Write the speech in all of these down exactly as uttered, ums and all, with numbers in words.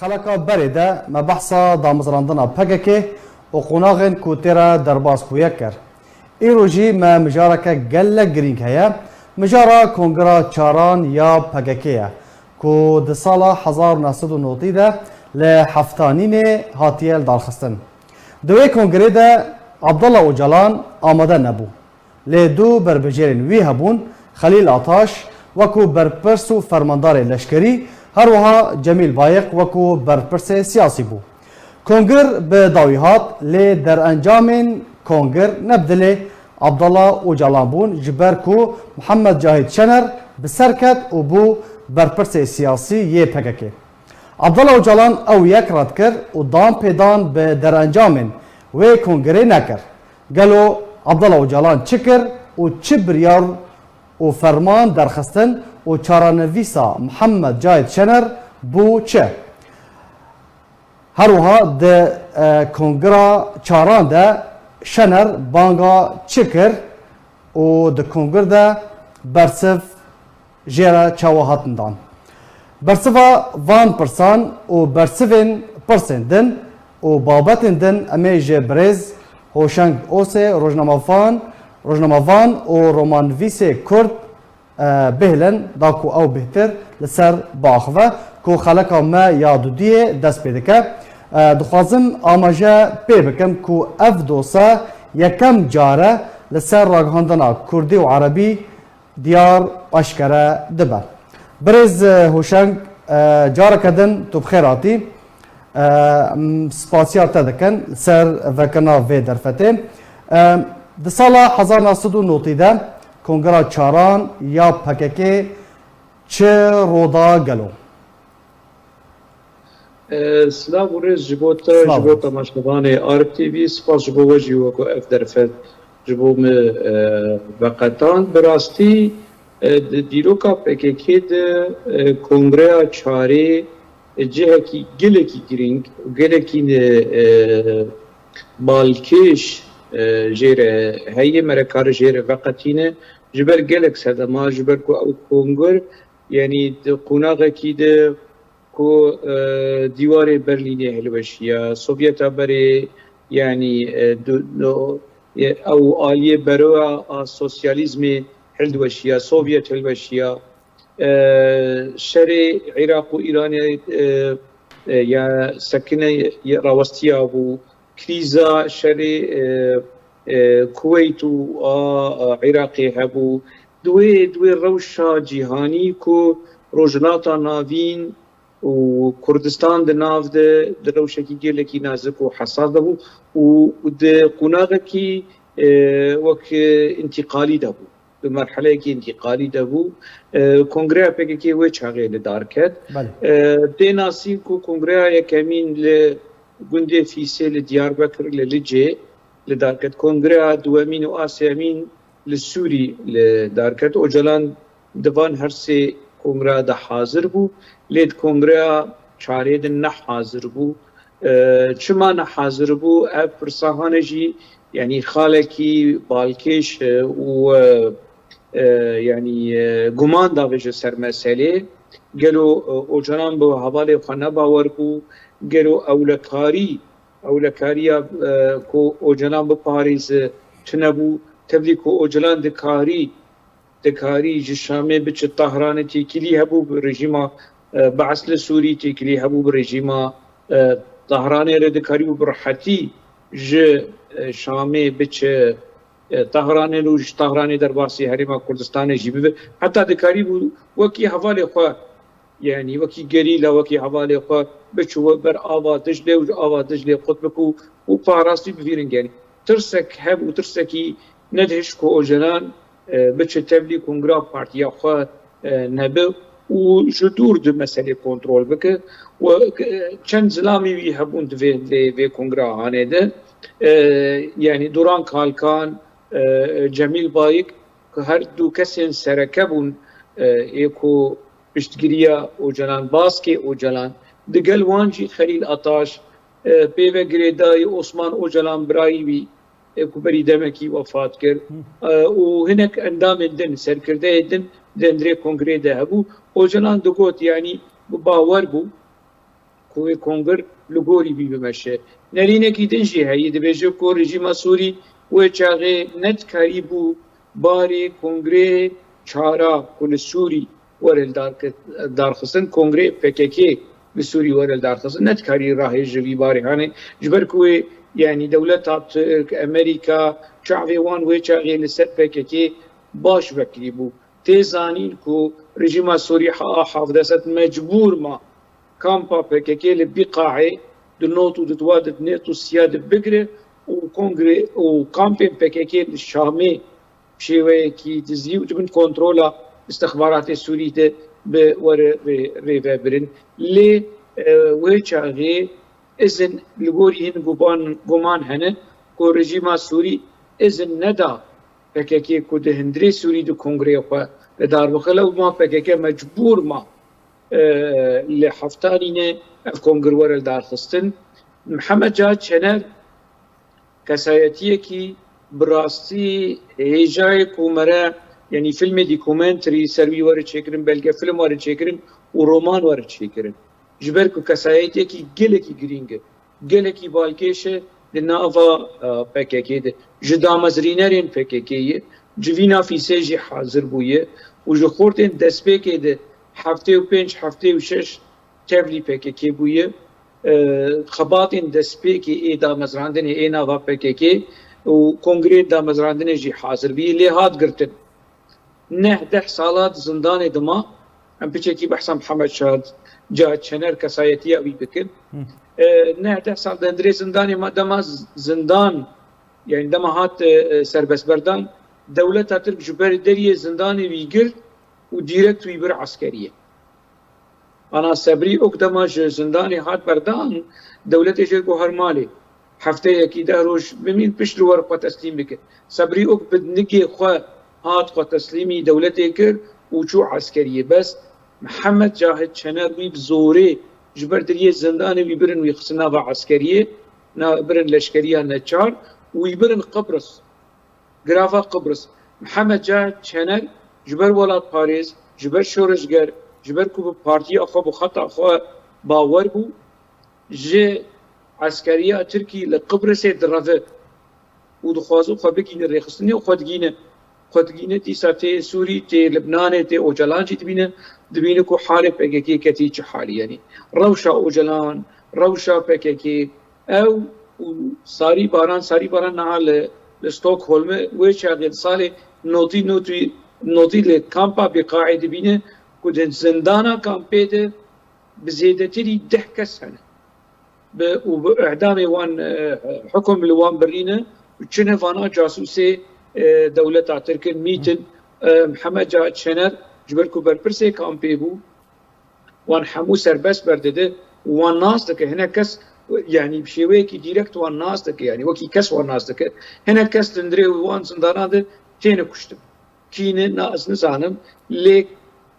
Xeleka berê de me behsa damezrandina P K K û qonaxên ku tê re derbas bûye kir. Îro jî me mijareke gelek girîng heye. Mijara Kongira Çaran ya P K K ye, ku di sala hezar û neh sed û notî de li Heftanînê hatiye lidarxistin. Di wê kongrê de Abdullah Ocalan amade nebû. Lê du berbijêrên wî hebûn, Xelîl Ataş wekû berpirs û fermandarê leşkerî, her wiha Cemîl Bayiq wekû berpirsê siyasî bû. Kongir bi dawî hat, lê derencamên kongir ne bi dilê Abdullah Ocalan bûn, ji ber ku Mihemed Cahît Şener bi ser ket û bû berpirsê siyasî yê P K K. Abdullah Ocalan ew yek red kir û dan pêdan bi derencamên wê kongirê nekir. Gelo Abdullah Ocalan çi kir û çi biryar û ferman derxistin û çarenivîsa Mihemed Cahit Şener bû çi? Her wiha di, e, kongira çaran de Şener banga çi kir û di kongir de bersiv jê re çawa hatin dan? Bersiva van pirsan û bersivên pirsên din û babetên din em ê ji birêz Hoşeng Osê, rojnamevan, rojnamevan û romannivîsê Kurd, e, bihêlin, da ku ew bêhtir li ser biaxive, ku xeleka me ya dudiyê dest pê dike. E, dixwazim amaje pê bikim ku ev dose yekem car e li ser ragihandina Kurdî û Erebî diyar aşkere dibe. Birêz, e, Hoşeng, e, careke din tu bi xêr hatî. E, em spasiya te dikin ser vekirina vê derfetê. E, di sala hezar neh sed û notî de Kongira Çaran ya P K K çi ro da gelo? E, silav û rêz ji bo te, Silav ji bo û rêz. Temaşevanê Arif T V, spas ji bo we jî weko ev derfet ji bo min, e, veqetan. Bi rastî, e, di dîroka P K K de, e, Kongreya Çarê, e, cihekî gelekî girîng û gelekî, e, e, balkêş, e, jê re heye, me re kare jê re veqetîne. Ji ber gelek sedema, ji ber ku ew kongir, yanî di qonaxekî de ku, e, dîwarê Berlînê hilweşiya, Sovyeta berê, yanî, e, du-, no, e, ew aliyê beroya a sosyalîzmê hildiweşiya, Sovyet hilweşiya, e, şerê Iraq û Îranê, e, e, ya sekine rawestiya bû, krîza şerê, e, e, Kuweyt û a, a Iraqê hebû. Di wê, di wê rewşa cîhanî ku Rojhilata Navîn û Kurdistan di nav de, di rewşekî gelekî nazik û hesas de bû û di qonaxekî, e, wek, e, întîqalî de bû. Di merheleyekî întîqalî de bû. E, Kongreya P K K wê çaxê li dar ket. Belê. E, tê nasîn ku Kongreya yekemîn li gundê Fîsê li Diyarbekir, li Licê li dar ket. Kongreya duwemîn û a sêyemîn li Sûrî li dar ket. Ocalan di van her sê kongreya de hazir bû, lê di kongreya çarê de ne hazir bû. E, çima ne hazir bû? Ev pirsa hane jî, yanî xalekî balkêş, e, û, e, e, yanî, e, guman davêje ser meselê. Gelo, e, Ocalan bi hevalê xwe ne bawer bû? Gelo ewlekarî, ewlekariya, e, ku Ocalan biparêze tune bû? Tevlî ku Ocalan dikarî dikarî ji Şamê biçe Tahranê, têkilî hebû bi rejîma, e, Bees li Sûrî, têkilî hebû bi rejîma, e, Tahranê re, dikarîbû bi rehetî ji, e, Şamê biçe, e, Tahranê û ji Tahranê derbasî Herêma Kurdistanê jî bibe. Heta dikarîbû wekî hevalê xwe, yanî wekî gerîla, wekî hevalê xwe biçû ber ava Diclê û ji ava Diclê qut bike û, û parastî bivînin. Yanî tirsek hebû, tirsekî nedihişt ku Ocalan, e, biçe tevlî kongra partiya xwe, e, nebe û ji dûr di meselê kontrol bike. Û, e, çend zilamî wî hebûn di vê, vê, vê kongra hanê de. E, yanî Duran Kalkan, e, Cemîl Bayik, ku her du kesên sereke bûn, e, ê ku piştgiriya Ocalan, baskê Ocalan, digel wan jî Xelîl Ataş, e, pê ve girêdayî Osman Ocalan birayî wî, e, ku berî demekî wefat kir, e, û hinek endamên din, serkirdeyê din di hundirê kongrê de hebû. Ocalan digot, yanî bi bawer bû, wê kongir li gorî wî bimeşe. Nerînekî din jî heye, dibêje ku rejîma Sûrî wê çaxê nedikarîbû barê kongreyê çara ku li Sûrî were li darke-, darxistin, kongreyê P K K li Sûrî were li darxistin, nedikarî rahê ji vî barê hane. Ji ber ku wê, yanî dewleta Tirk, Amerîka, çavê wan wê çaxê li ser P K K baş vekirî bû. Tê zanîn ku rejîma Sûrî ha-, a Hafid Esed mecbûr ma kampa P K K li Bîqaê di not û di dua di net û siya di bigire û kongre û kampên P K K li Şamê şêweyekî dizî û di bin kontrola istixbaratê Sûrî de bi were rê-, rêvebirin. Lê, e, wê çaxê izin li gorî hin guman, guman hene ku rejîma Sûrî izin neda P K K ku di hundirê Sûrî di kongreyê xwe li dar bixe, lewma P K K mecbûr ma, e, li heftanî ne ev kongir were li dar xistin. Mihemed Cahit Çener kesayetiyekî bi rastî hêjayê ku mere, yanî filmê dokumenterî ser wî were çêkirin, belge film were çêkirin û roman were çêkirin. Ji ber ku kesayetiyekî gelekî girîng e, gelekî balkêş e di nava, e, P K K de. Ji damezrînerên P K K ye, civîna fîsê jî hazir bûye û ji xortên destpêkê de heftê û pênc, heftê û şeş tevlî P K K bûye. E, xebatên destpêkê ê damezrandinê ê nava P K K û kongreyên damezrandinê jî hazir bûye, lê hat girtin. Neh deh sala di zindanê dima, em piçekî behsa Mihemed Şad Cahit Çener kesayetiya wî bikin. E, neh deh sal di hundirê zindanê ma, dema z-, zindan, yanî dema hat, e, e, serbestberdan, dewleta Tirk ji ber deriyê zindanê wî girt û dîrekt wî bir eskeriyê. Ana Sebrî Ok dema ji zindanê hat berdan, dewletê jê got her malê. Hefteyekî deh roj bimîn, pişt li wer xwe teslîm bike. Sebrî Ok bi nigê xwe hat xwe teslîmî dewletê kir û çû eskeriyê. Bes Mihemed Cahit Çener wî bi zorê ji ber diriyê zindanê wî birin, wî xistin nava eskeriyê, na-, birin leşkeriya neçar û wî birin Qibris. Girava Qibris. Mihemed Cahit Çener ji ber welatparêz, ji ber şoreşger, ji ber ku bi partiya xwe, bi xeta xwe bawer bû, ji eskeriya Tirkî li Qibrisê direve û dixwaze xwe bigîne rêxistinê û xwe digîne. Xwe digîne dîsa tê Sûrî, tê Libnanê, tê Ocalan jî dibîne, dibîne ku halê P K K ketî çi halî, yanî rewşa Ocalan, rewşa P K K, ew û Sarî Baran, Sarî Baran niha li, li Stockholm'e, wê çaxê di salê notî, notî, notî li kampa Bîqaê dibîne ku di zindana kampê de bi zêdetirî deh kes hene. Bi, û bi îdamê wan, e, hukum li wan birîne û çine vana casûsê, e, dewleta Tirk in, mît in. E, Mihemed Cahit Çener ji ber ku berpirsê kampê bû, wan hemû serbest berdide û wan nas dike. Hinek kes, yanî bi şêweyekî dîrekt wan nas dike, yanî wekî kes wan nas dike. Hinek kes li hundirê wan zindanan de têne kuştin. Kî ne, na ez nizanim. Lê,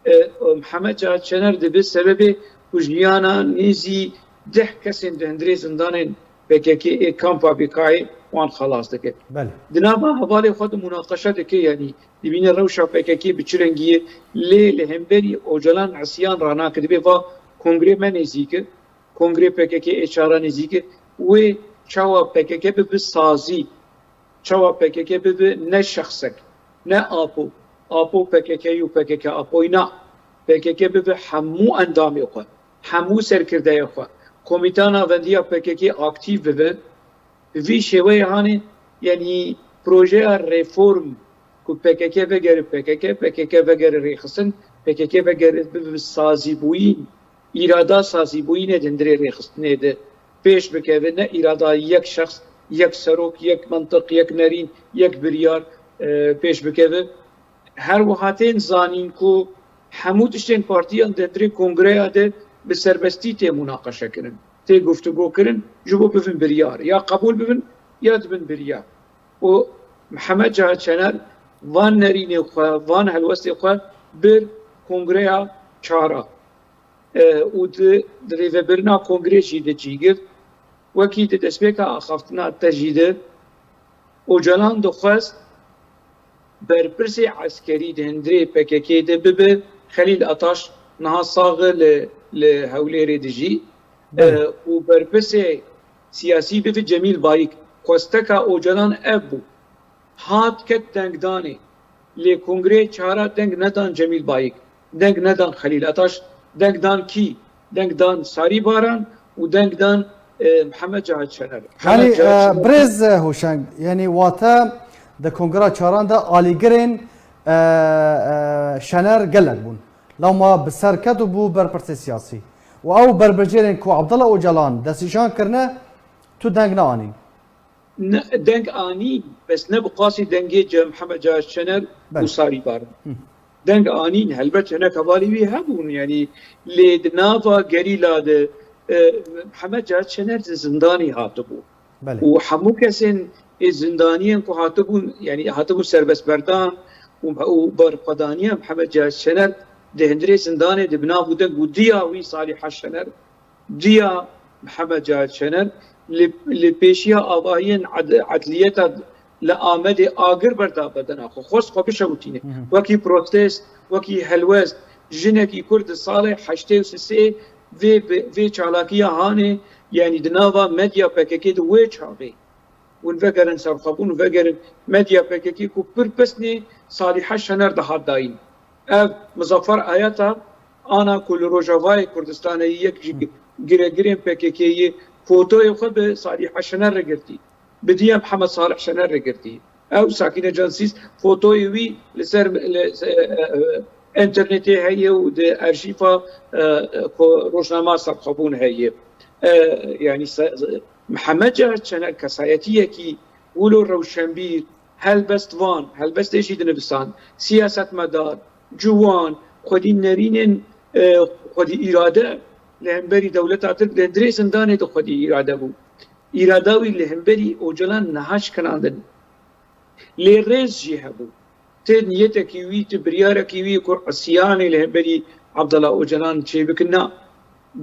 e, Mihemed Cahit Çener dibe sebebê ku jiyana nêzî deh kesên di hundirê zindanên P K K ê kampa Bîqayê wan xelas dike. Belê. Di nava hevalê xwe de munaqeşe dike, yanî dibîne rewşa P K K bi çi rengî ye, lê li hemberî Ocalan îsyan ranake, dibê va kongrê me nêzîk e, kongrê P K K ê çara nêzîk e, wê çawa P K K bibe sazî, çawa P K K bibe ne şexsek, ne Apo, Apo P K K û P K K Apoyî na, P K K bibe hemû endamê xwe, hemû serkirdeyê xwe, komîta navendiya P K K aktîf bibe, bi vî şêweyê hanê, yanî projeya reform ku P K K vegere P K K, P K K vegere rêxistin, P K K vegere bibe sazîbûyîn, îrada sazîbûyînê di hundirê rêxistinê de pêş bikeve, ne îrada yek şexs, yek serok, yek mentiq, yek nerîn, yek biryar, e, pêş bikeve. Her wiha tên zanîn ku hemû tiştên partiyan di hundirê kongreya de bi serbestî tê munaqeşekirin, tê guftûgokirin, ji bo bibin biryar. Ya qebûl bibin, ya dibin biryar. Û Mihemed Cahit Çener van nerînê xwe, van helwestê xwe bir kongreya çar a. E, û di, di rêvebirina kongrê jî de cî girt. Wekî di destpêka axaftina te jî de Ocalan dixwest berpirsê eskerî di hundirê P K K de bibe. Xelîl Ataş niha sax e, li, li Hewlêrê dijî. Belê. E, û berpirsê siyasî bibe Cemîl Bayik. Xwesteka Ocalan ev bû. Hat ket dengdanê. Lê Kongreyê Çara deng nedan Cemîl Bayik. Deng nedan Xelîl Ataş. Deng dan kî? Deng dan Sarî Baran û deng dan, e, Mihemed Cahit Şener. Mihemed Yanî, Cahit e, Şener. Birêz, e, Hoşeng, yanî wate di Kongra Çaran de alîgirên, e, e, Şener gelek bûn. Lewma bi ser ket û bû berpirsê siyasî. Û ew berbicêrên ku Abdullah Ocalan destnîşan kirine, tu deng neanîn. Ne, deng anîn, bes ne bi qasî dengê Ce-, Mihemed Cahit Şener Belê. Û Sarî Baran. Hı. Deng anîn, helbet hinek hevalî wî hebûn, yanî lê di nava gerîla de, e, Mihemed Cahit Şener di zindanê hatibû. Belê. Û hemû kesên ê zindaniyên ku hatibûn, yanî hatibûn serbestberdan û, û berxwedaniya Mihemed Cahit Şener di hundirê zindanê de bi nav û deng û diya wî Salîha Şener, diya Mihemed Cahit Şener li, li pêşiya avahiyên ed-, edliyeta li Amedê agir berda bedena xwe. Xwest xwe bişewitîne. Hı hı. Wekî protest, wekî helwest, jinekî Kurd di salê heştê û sisê vê, vê, vê çalakiya hanê, yanî di nava medya P K K de wê çaxê. Hûn vegerin serxwebûn û vegerin medya P K K ku pir pesnê Salîha Şener dihat dayîn. Ev Muzaffer Ayata ana ku li Rojavayê Kurdistanê yek ji Hı. giregirên P K K yê fotoyê xwe bi Salîha Şener re girtî. Bi diya Mihemed Salih Şener re girtî. Ew Sakîne Cansîs fotoyê wî li ser, li, e, e, internetê heye û di arşîfa, e, e, ko-, rojnama serxwebûn heye. E, yanî se-, Mihemed Cahit Şener kesayetiyekî wilo rewşenbîr, helbestvan, helbestê jî dinivisan, siyasetmedar, ciwan, xwedî nerînên, e, xwedî îrade li hemberî dewleta Tirk li hundirê zindanê de xwedî îrade bû. Îrada wî li hemberî Ocalan niha şikinandin. Lê rêz jî hebû. Ti niyetekî wî, ti biryarekî wî ku îsyanê li hemberî Abdullah Ocalan çêbikin, na.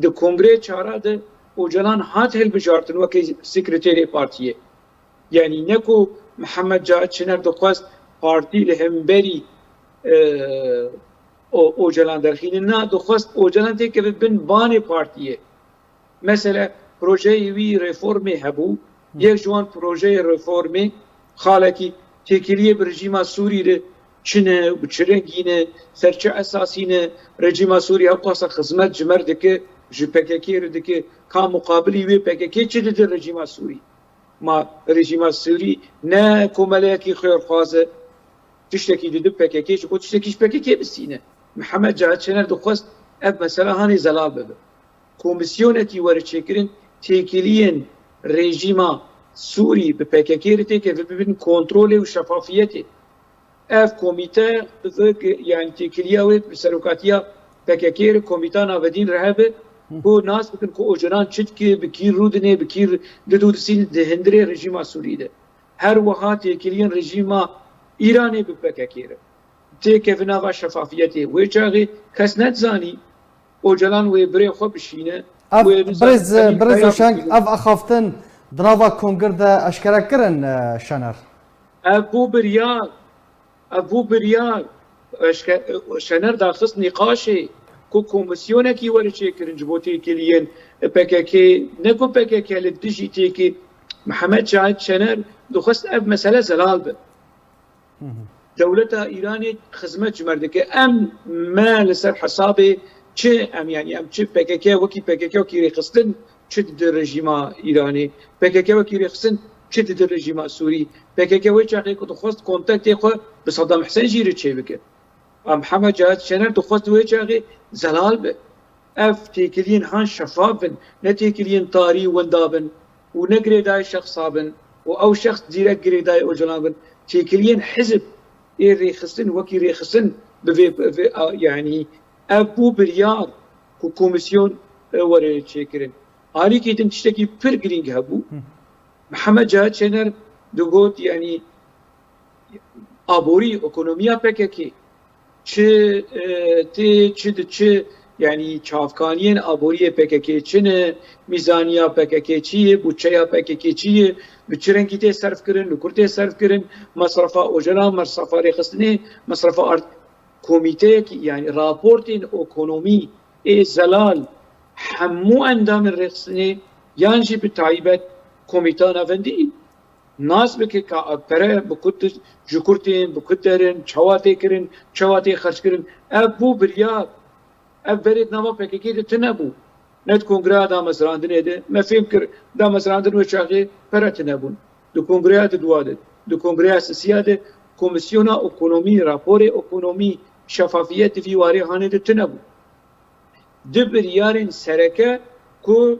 Di Kongreyê Çara de Ocalan hat hilbijartin weke sekreterê partiyê. Yanî ne ku Mihemed Cahit Şener dixwest partî li hemberî, e, O-, Ocalan derxînin, na, dixwest Ocalan têkeve bin banê partiyê. Mesele projeyê wî reformê hebû. Hı. Yek ji wan projeyê reformê xalekî têkiliyê bi rejîma Sûrî re çi ne, bi çi rengî ne, ser çi esasî ne, rejîma Sûrî hewqasa xizmet ji me re dike, ji P K K re dike, ka muqabilî wê P K K çi dide rejîma Sûrî? Ma rejîma Sûrî ne komeleyekî xêrxwaz e, tiştekî dide P K K, ji bo tiştekî ji P K K bistîne. Mihemed Cahit Şener dixwest ev mesela hanê zelal bibe. Komîsyonekî were çêkirin, têkiliyên rejîma Sûrî bi P K K re têkeve bibin kontrolê û şefafiyetê. Ev komîte, yanî têkiliya wê bi serokatiya P K K re komîta navedîn re hebe, Hı. ku nas bikin ku Ocalan çi dike, bi kî rûdinê, bi kî did û disîn di hundirê rejîma Sûrî de. Her wiha têkiliyên rejîma Îranê bi P K K re. Têkeve nava şefafiyetê. Wê çaxê kes nedizanî Ocalan wê birê xwe bişîne. Ev wê bizan birêz, tenî birêz peya Hoşeng, bişîne. Ev axaftin di nava kongir de eşkere kirin, e, Şener? Ev bû biryar. Ev bû biryar. Eşke-, Şener daxist nîqaşê ku komîsyonekî were çêkirin ji bo têkiliyên P K K, ne ku P K K li dijî têkî Mihemed Cahit Şener dixwest ev mesele zelal be. Hı hı. Dewleta Îranê xizmet ji me re dike. Em me li ser hesabê çi, em, yanî em çi P K K wekî P K K wekî rêxistin çi dide rejîma Îranê? P K K wekî rêxistin çi dide rejîma Sûrî? P K K wê çaxê ku dixwest kontaktê xwe bi Saddam Husên jî re çêbike. Em Mihemed Cahit Şener dixwest wê çaxê zelal be. Ev têkiliyên han şefaf bin, ne têkiliyên tarî û winda bin û ne girêdayî şexsa bin û ew şexs dîrek girêdayî Ocalan bin. Têkiliyên hizb ê rêxistin wekî rêxistin bi vê, bi vê, a, yanî ev bû biryar ku komîsyon, e, were çêkirin. Alîkî din tiştekî pir girîng hebû. Hı. Mihemed Cahit Şener digot, yanî aborî, ekonomiya P K K, çi, e, tê, çi diçi, yanî çavkaniyên aboriyê P K K çi ne, mîzaniya P K K çi ye, budçeya P K K çi ye, bi çi rengî tê serfkirin, li kur tê serfkirin, mesrefa Ocalan, mesrefa rêxistinê, mesrefa art-, komîteyekî, yanî raportên ekonomî ê zelal hemû endamên rêxistinê yan jî bi taybet komîta navendî nas bike ka pere bi ku di-, ji ku tên, bi ku derin, çawa tê kirin, çawa tê xerckirin. Ev bû biryar. Ev berê di nava P K K de tune bû. Ne di kongreya damezrandinê de. Me fêm kir damezrandin wê çaxê pere tune bûn. Di kongreya di dua de, di kongreya sisiya de komisyona ekonomî, raporê ekonomî, şefafiyet di vî warê hanê de tune bû. Di biryarên sereke ku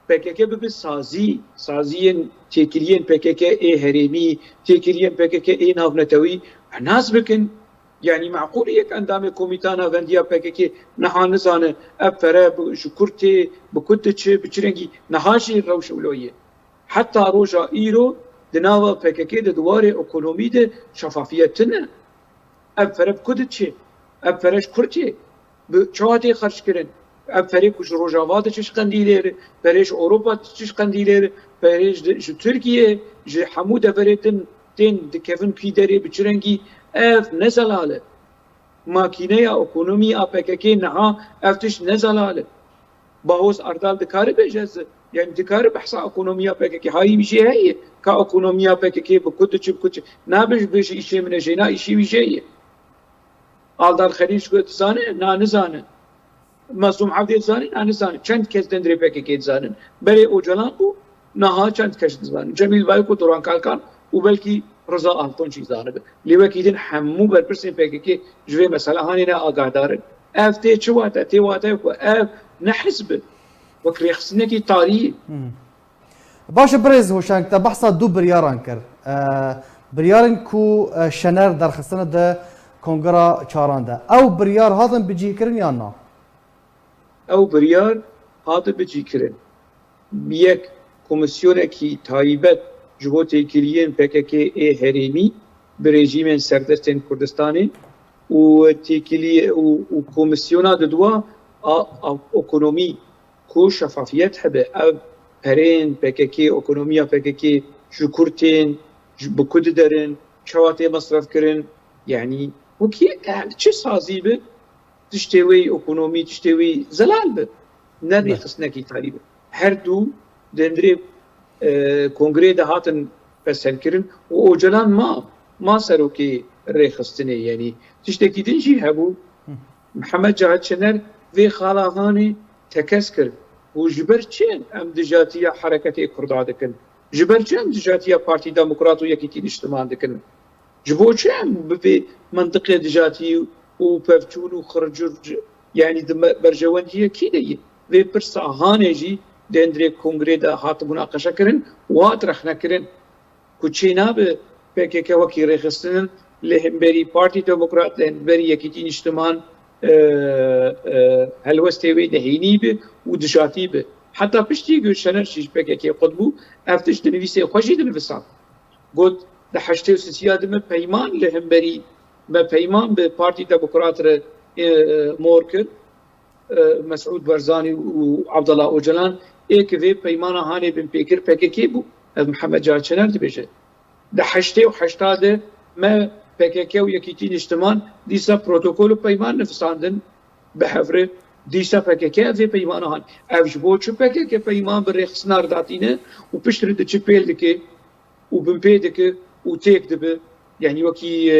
P K K bibe sazî, saziyên têkiliyên P K K ê herêmî, têkiliyên P K K ê navnetewî nas bikin. Yanî meqûl e yek endamê komîta navendiya P K K niha nizane ev pere bi, ji kur tê, bi ku diçe, bi çi rengî, niha jî rewş wilo ye. Heta roja îro di nava P K K de di warê ekonomî de şefafiyet tune. Ev pere bi ku diçe? Ev pere ji kur tê? Bi çawa tê xerckirin? Ev perê ku ji Rojava diçe ji Qendîlê re, perê ji Ewropa diçe ji Qendîlê re, perê ji, ji Tirkiye, ji hemû deverê din tên dikevin pî derê bi çi rengî? Ev ne zelal e. Makîneya ekonomî a P K K niha ev tişt ne zelal e. Bahoz Erdal dikare bêje ez, yanî dikare behsa ekonomiya P K K hayî wî jê heye, ka ekonomiya P K K bi ku diçe, bi ku diçe. Nabe ji bêje îşê min e jê, na îşê wî jê ye. Aldar Xelîl ji ku dizane, na nizane. Mazlûm Evdê dizane, na nizane. Çend kes dendirê P K K dizanin? Berê Ocalan bû, niha çend kes dizanin? Cemîl Bayik û Duran Kalkan û belkî Riza Altunç jî zanibe. Lê wekî din hemû berpirsên P K K ji vê mesela hanê ne agahdar in. Ev tê çi wate? Tê wate ku ev ne hizb e. Wek rêxistinekî tarî ye. Hmm. Baş e birêz Hoşeng, te behsa du biryaran kir. E, biryarên ku, e, Şener derxistine di kongra çaran de. Ew biryar hatin bicîkirin yan na? Ew biryar hate bicîkirin. Yek, komîsyonekî taybet ji bo têkiliyên P K K ê herêmî bi rejîmên serdestên Kurdistanê û têkiliyê û, û komîsyona didwa a, a ekonomî ku şefafiyet hebe, ev perên P K K, ekonomiya P K K ji kur tên, ji, bi ku diderin, çawa tê mesref kirin, yanî wekî, yanî çi sazî bi, tiştê wê ekonomî, tiştê wê zelal bi. Ne rêxistinekî tarî bi. Her du dendirê, e, kongreyê de hatin pesendkirin û Ocalan ma, ma serokê rêxistinê, yanî tiştekî din jî hebû. Mihemed Cahit Şener vê xala hanê tekez kir û ji ber çi em dijatiya hereketê Kurda dikin? Ji ber çi em dijatiya Partî Demokrat û Yekîtî Niştiman dikin? Ji bo çi em bi vê mintiqê dijatî û pevçûn û xircurc, yanî di me-, berjewendiyekî de ye? Vê pirsa hanê jî di hundirê kongrê de hat munaqeşekirin û hat rexnekirin ku çênabe P K K wekî rêxistin li hemberî Partî Demokrat, li hemberî Yekîtî Niştiman, e, e, helwestê wê nehênî be û dijatî be. Heta piştî ku Şener jî ji P K K qut bû, ev tişt di nivîsê xwe jî dinivîsand. Got, di heştê û sisiya de me peyman li hemberî, me peyman bi Partî Demokrat re, e, e, mor kir, e, Mesûd Barzanî û Abdullah Ocalan, ê ki vê peymana hanê binpêkir P K K bû. Ev Mihemed Cahit Şener dibêje. Di heştê û heşta de me P K K û Yekîtî Niştiman dîsa protokol û peyman nivîsandin bi hev re. Dîsa P K K ev vê peymana han. Ev ji bo çi P K K peyman bi rêxistina re datîne û piştre diçe pêl dike û binpê dike û têk dibe, yanî wekî, e,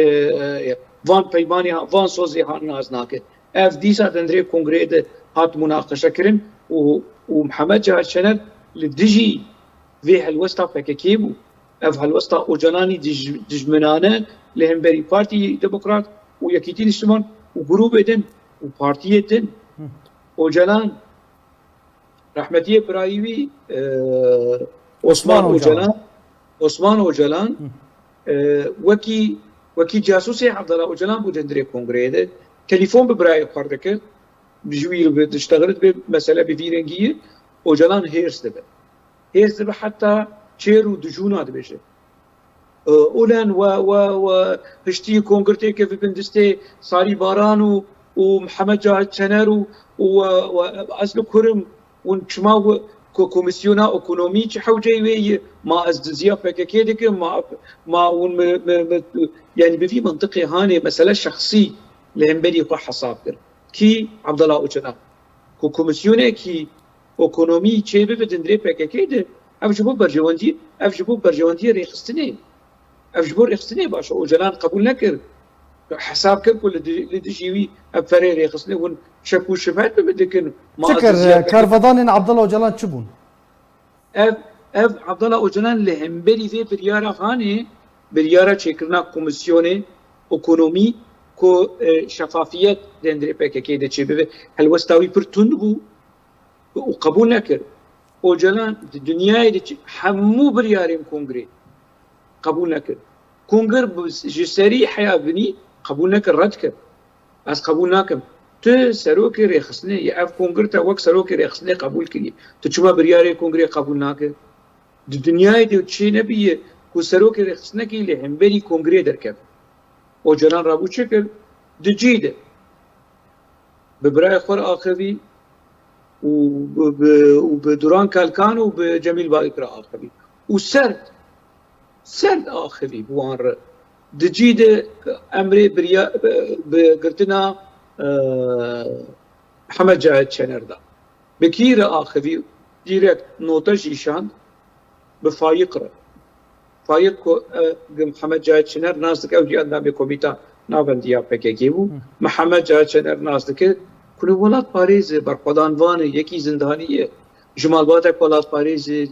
e, van peymanê, van sozê han nas nake. Ev dîsa di hundirê kongreyê de hat munaqeşe kirin û, û Mihemed Cahit Şener li dijî vê helwesta P K K bû. Ev helwesta Ocalanî dij-, dijminane li hemberî Partî Demokrat û Yekîtî Niştiman û grûbê din û partiyê din. Ocalan, rehmetiyê birayî wî, e, Osman Ocalan, Osman Ocalan, e, wekî, wekî casûsê Abdullah Ocalan bû di hundirê kongreyê de. Telefon bi birayê xwe re dikir, ji wî re diştexile, dibê mesele bi vî rengî ye. Ocalan hêrs dibe. Hêrs dibe heta çêr û dijûna dibêje. E, Ulen we, we, we hiştî kongirtê kevibin distê Sarî Baran û, û Mihemed Cahit Çener û, û we, we ez li kurim û çima we, ko-, komîsyona ekonomî çi hewceyê wê ye? Ma ez diziya P K K dikim? Ma, ma hûn mi, mi, mi, yanî bi vî mintiqê hanê mesele şexsî li hemberî xwe hesab kir. Kî? Abdullah Ocalan. ku komîsyonekî ekonomî çêbibe di hundirê P K K de, ev ji bo berjewendî, ev ji bo berjewendiyê rêxistinê, ev ji bo rêxistinê baş e. Ocalan qebûl nekir. Hesab kir ku li di-, li dijî wî ev ferê rêxistinê hûn şek û şibhet bi min dikin. Ma Çi kir? Karvedanên Abdullah Ocalan çi bûn? Ev, ev Abdullah Ocalan li hemberî vê biryara hanê, biryara çêkirina komîsyonê ekonomî ku, e, şefafiyet di hundirê P K K de çêbibe, helwesta wî pir tund bû û qebûl nekir. Ocalan di dinyayê de çi-, hemû biryarên kongrê qebûl nekir. Kongre bi, ji serî heya binî qebûl nekir, red kir. Ez qebûl nakim. Tu serokê rêxistinê yî, ev kongre te wek serokê rêxistinê qebûl kiriye. Tu çima biryarê kongrê qebûl nake? Di dinyayê de çê nebiye ku serokê rêxistinekî li hemberî kongrê derkeve. Ocalan rabû çi kir? Di cî de bi birayê xwe re axivî û bi, bi, û bi Duran Kalkan û bi Cemîl Bayik re axivî. Û serd, serd axivî bi wan re. Di cî de emrê biriya, bi girtina, e, Mihemed Cahit Çener da. Bi kî re axivî? Dîrekt note jî şand bi Fayiq re. Fayiq ku, e, Mihemed Cahit Çener nas dike, ew jî endamê komîta navendiya P K K bû. Hı. Mihemed Cahit Çener nas dike ku li welatparêz e, berxwedan van e, yekî zindanî ye. Ji malbatek welatparêz e,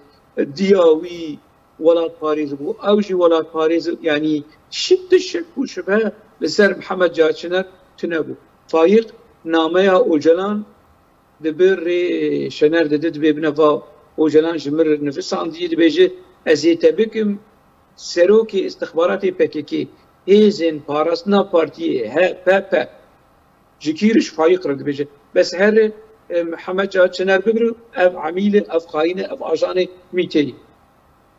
diya wî welatparêz bû, ew jî welatparêz e. Yanî şik, tu şik û şibhe li ser Mihemed Cahit Çener tune bû. Fayiq nameya Ocalan dibe rê Şener dide, dibê bine va Ocalan ji min re nivisandî, dibêje, ez ê te bikim serokê îstixbaratê P K K, hêzên parastina partiyê, H P P. Ji kî re? Ji Fayiq re dibêje. Bes here, e, Mihemed Cahit Çener bigire, ev emîl e, ev xayîn e, ev ajanê MÎT'ê ye.